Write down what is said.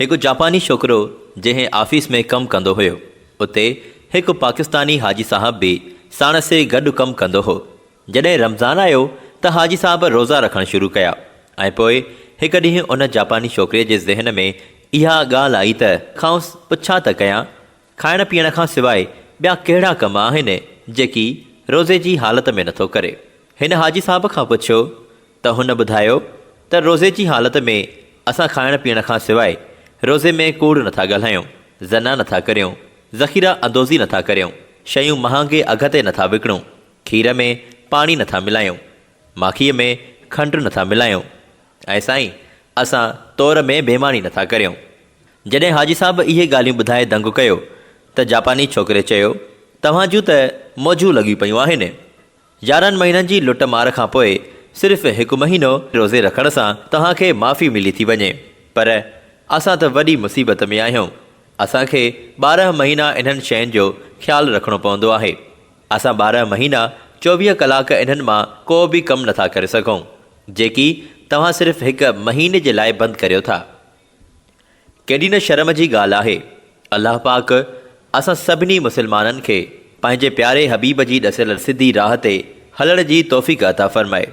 هڪ جاپاني ڇوڪرو جنهن آفيس ۾ ڪم ڪندو هيو، اتي هڪ پاڪستاني حاجي صاحب به ساڻس گڏ ڪم ڪندو هو. جڏهن رمضان آيو ته حاجي صاحب روزا رکڻ شروع ڪيا ۽ پوء هڪ ڏينهن ان جاپاني ڇوڪري جي ذهن ۾ اها ڳالهه آئي ته کانئس پڇا ته ڪيان، کائڻ پيئڻ کان سواء ٻيا ڪهڙا ڪم آهن جيڪي روزي جي حالت ۾ نٿو ڪري. هن حاجي صاحب کان پڇيو ته هن ٻڌايو ته روزي جي حالت ۾ اسان کائڻ پيئڻ کان سواء روزي ۾ ڪوڙ نٿا ڳالهايون، زنا نٿا ڪريون، ذخيره اندوزي نٿا ڪريون، شيون مهانگي اگهه تي نٿا وڪڻون، کير ۾ پاڻي نٿا ملايون، ماکيء ۾ کنڊ نٿا ملايون ۽ سائين اسان تور ۾ بيماني نٿا ڪريون. جڏهن حاجي صاحب اهي ڳالهيون ٻڌائي دنگ ڪيو ته جاپاني ڇوڪري چيو، توهان جون ته موجون لڳيون پيون آهن. 11 مهينن جي لٽ مار کان پوء صرف هڪ مهينو روزي رکڻ سان توهان کي معافي ملي ٿي وڃي پر اسان ته وڏي مصيبت ۾ آهيون. اسان کي 12 مهينا انهن شين جو خيال رکڻو پوندو آهي. اسان 12 مهينا 24 ڪلاڪ انهن مان ڪو به ڪم نٿا ڪري سگهون جيڪي توهان صرف هڪ مهيني جي لاء بند ڪريو ٿا. ڪيڏي نه شرم جي ڳالهه آهي. الله پاڪ اسان سڀني مسلمانن کي پنهنجي پياري حبيب جي ڏسيل سڌي راهه تي هلڻ جي توفيق عطا فرمائي.